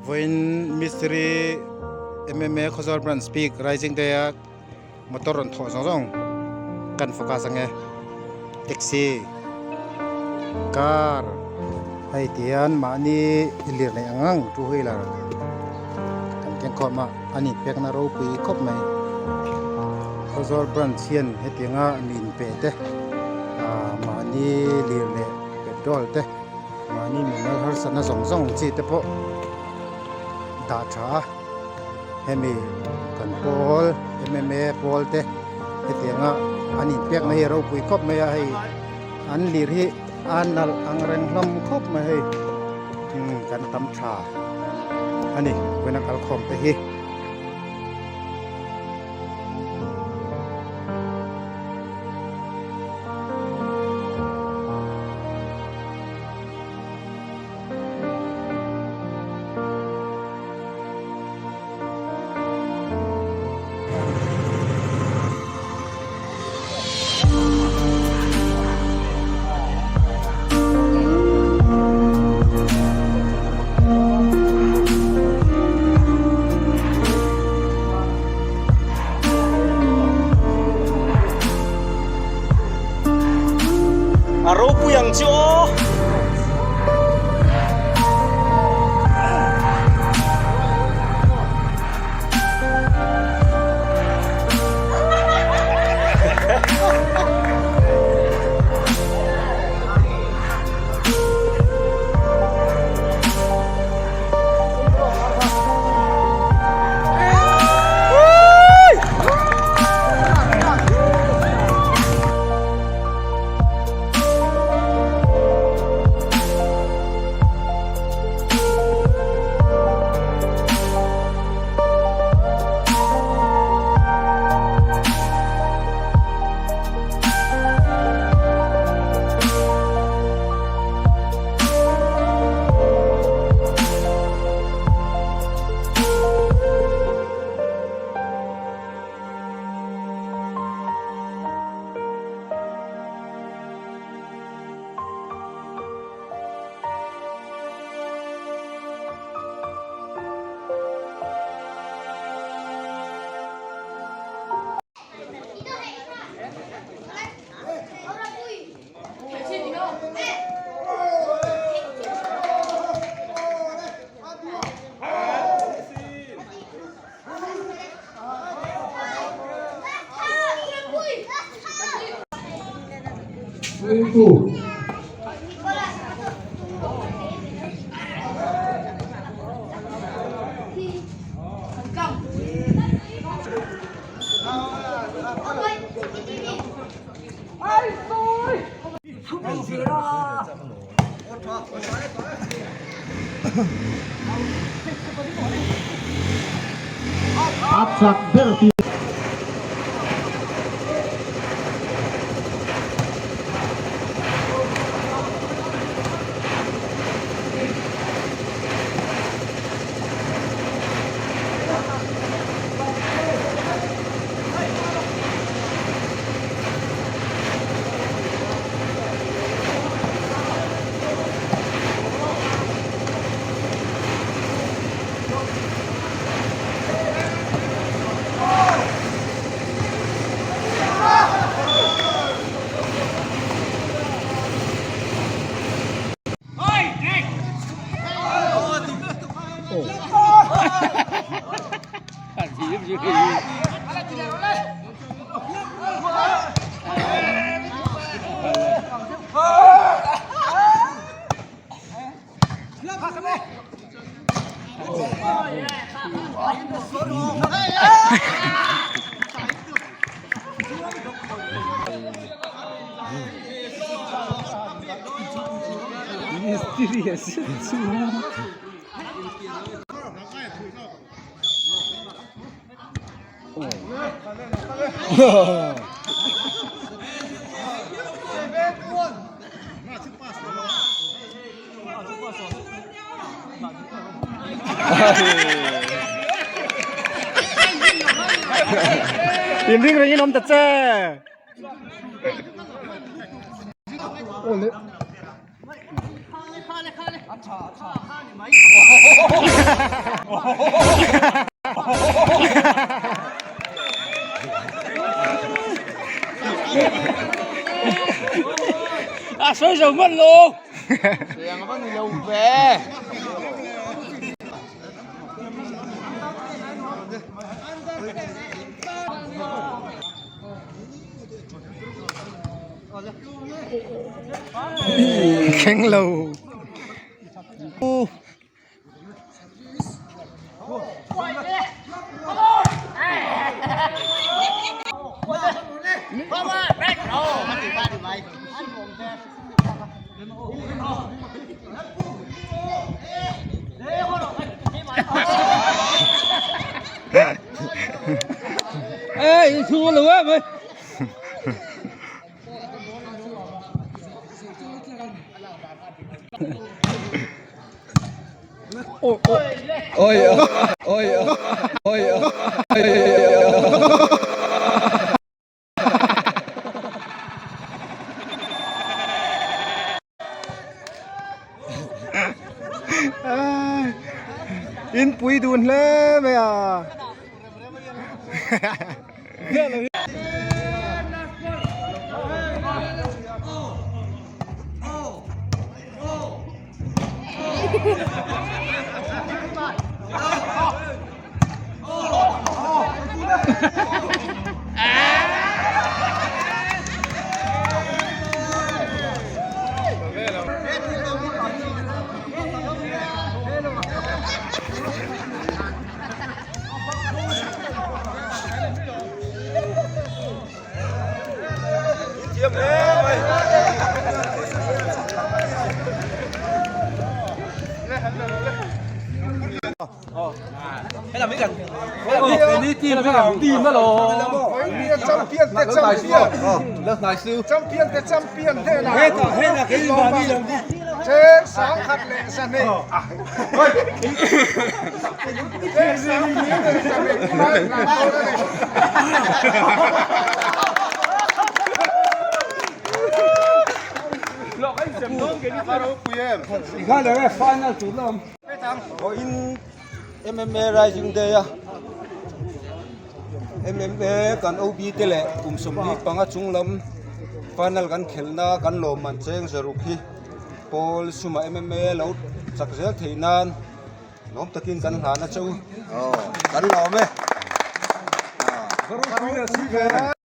Vawiin Mistiri MMA Khawzawl Branch bik Rising Day a motor rawn thawh zawng zawng kan focus ang e. Taxi, car hei tihian mahni lir neih ang ang two wheeler kan keng khawm a, a ni pekna ropui khawp mai. Khawzawl Branch hian hetianga mi inpe te ah mahni lir leh petrol te. Mahni mimal harsatna zawng zawng chi te pawh dah tha a, hemi kan pawl mma pawl te hetianga an inpekna hi a ropui khawp mai a hei an lir hi a nalh ang reng hlawm khawp mai hei umm kan tam tha a ni vawiin a kalkhawm te hi. A ropui ang chu aw. A chak ber tih Inring rengin awm ta che. A sawi zo hman lo. Thleng lo. Ê, thua lửa mày. Ôi ôi ôi ôi ôi In pui dun hle mai a. Vawiin MMA Rising Day a MMA kan OB te leh kum 45 chung lam final kan khelhna kan lawmman cheng zaruk hi pawl suma MMA lo chak zel theih nan lawm takin kan hlan a cheu kan lawm e.